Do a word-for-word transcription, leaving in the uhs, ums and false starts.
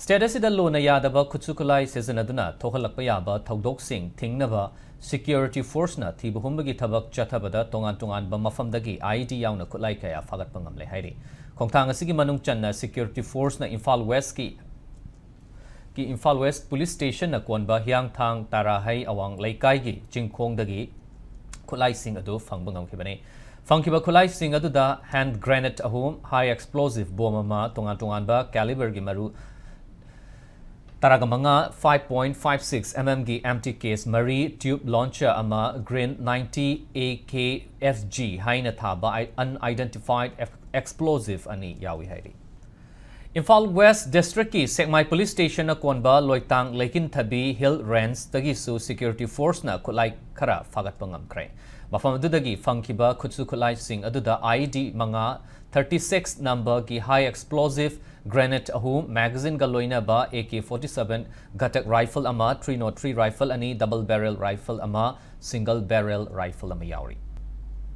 State ꯑꯁꯤꯗ ꯂꯣꯅ ꯌꯥꯗꯕ ꯈꯨꯠꯁꯨ ꯈꯨꯠꯂꯥꯏ ꯁꯤꯖꯤꯟꯅꯗꯨꯅ ꯊꯣꯛꯍꯜꯂꯛꯄ ꯌꯥꯕ ꯊꯧꯗꯣꯛꯁꯤꯡ ꯊꯤꯡꯅꯕ ꯁꯦꯀ꯭ꯌꯨꯔꯤꯇꯤ ꯐꯣꯔꯁꯅ ꯊꯤꯕ ꯍꯨꯝꯕꯒꯤ ꯊꯕꯛ ꯆꯠꯊꯕꯗ ꯇꯣꯉꯥꯟ ꯇꯣꯉꯥꯟꯕ ꯃꯐꯝꯗꯒꯤ ꯑꯥꯏ ꯏ ꯗꯤ ꯌꯥꯎꯅ ꯈꯨꯠꯂꯥꯏ ꯀꯌꯥ ꯐꯥꯒꯠꯄ ꯉꯝꯂꯦ ꯍꯥꯏꯔꯤ꯫ ꯈꯣꯡꯊꯥꯡ ꯑꯁꯤꯒꯤ ꯃꯅꯨꯡ ꯆꯟꯅ ꯁꯦꯀ꯭ꯌꯨꯔꯤꯇꯤ ꯐꯣꯔꯁꯅ ꯏꯝꯐꯥꯜ ꯋꯦꯁꯀꯤ ꯀꯤ ꯏꯝꯐꯥꯜ ꯋꯦꯁ ꯄꯨꯂꯤꯁ ꯁ꯭ꯇꯦꯁꯟꯅ ꯀꯣꯟꯕ ꯍꯤꯌꯥꯡꯊꯥꯡ ꯇꯥꯔꯥꯍꯩ ꯑꯋꯥꯡ ꯂꯩꯀꯥꯏꯒꯤ ꯆꯤꯡꯈꯣꯡꯗꯒꯤ ꯈꯨꯠꯂꯥꯏꯁꯤꯡ ꯑꯗꯨ ꯐꯪꯕ ꯉꯝꯈꯤꯕꯅꯤ꯫ ꯐꯪꯈꯤꯕ ꯈꯨꯠꯂꯥꯏꯁꯤꯡ ꯑꯗꯨꯗ ꯍꯦꯟ ꯒ꯭ꯔꯦꯅꯦꯗ ꯑꯍꯨꯝ, ꯍꯥꯏ ꯑꯦꯛꯁꯄ꯭ꯂꯣꯖꯤꯚ ꯕꯣꯝ ꯑꯃ, ꯇꯣꯉꯥꯟ ꯇꯣꯉꯥꯟꯕ ꯀꯦꯂꯤꯕꯔꯒꯤ ꯃꯔꯨ ꯇꯔꯥꯒ ꯃꯉꯥ, five point five six M M ꯒꯤ ꯑꯦꯝ ꯇꯤ ꯀꯦꯁ ꯃꯔꯤ, ꯇ꯭ꯌꯨꯕ ꯂꯣꯟꯆꯔ ꯑꯃ, green ninety A K F G ꯍꯥꯏꯅ ꯊꯥꯕ ꯑꯟꯑꯥꯏꯗꯦꯟꯇꯤꯐꯥꯏꯗ ꯑꯦꯛꯁꯄ꯭ꯂꯣꯖꯤꯚ ꯑꯅꯤ ꯌꯥꯎꯏ ꯍꯥꯏꯔꯤ꯫ ꯏꯝꯐꯥꯜ ꯋꯦꯁ ꯗꯤꯁꯇ꯭ꯔꯤꯛꯀꯤ ꯁꯦꯛꯃꯥꯏ ꯄꯨꯂꯤꯁ ꯁ꯭ꯇꯦꯁꯟꯅ ꯀꯣꯟꯕ ꯂꯣꯏꯇꯥꯡ ꯂꯩꯀꯤꯟꯊꯕꯤ ꯍꯤꯜ ꯔꯦꯟꯖꯇꯒꯤꯁꯨ ꯁꯦꯀ꯭ꯌꯨꯔꯤꯇꯤ ꯐꯣꯔꯁꯅ ꯈꯨꯠꯂꯥꯏ ꯈꯔ ꯐꯥꯒꯠꯄ ꯉꯝꯈ꯭ꯔꯦ꯫ ꯃꯐꯝ ꯑꯗꯨꯗꯒꯤ ꯐꯪꯈꯤꯕ ꯈꯨꯠꯁꯨ ꯈꯨꯠꯂꯥꯏꯁꯤꯡ ꯑꯗꯨꯗ ꯑꯥꯏ ꯏ ꯗꯤ ꯃꯉꯥ, thirty six number ꯒꯤ ꯍꯥꯏ ꯑꯦꯛꯁꯄ꯭ꯂꯣꯖꯤꯚ ꯒ꯭ꯔꯦꯅꯦꯗ ꯑꯍꯨꯝ, ꯃꯦꯒꯥꯖꯤꯟꯒ ꯂꯣꯏꯅꯕ A K forty seven ꯒꯇꯛ ꯔꯥꯏꯐꯜ ꯑꯃ, three nought three ꯔꯥꯏꯐꯜ ꯑꯅꯤ, ꯗꯕꯜ ꯕꯦꯔꯦꯜ ꯔꯥꯏꯐꯜ ꯑꯃ, ꯁꯤꯡꯒꯜ ꯕꯦꯔꯦꯜ ꯔꯥꯏꯐꯜ ꯑꯃ ꯌꯥꯎꯔꯤ꯫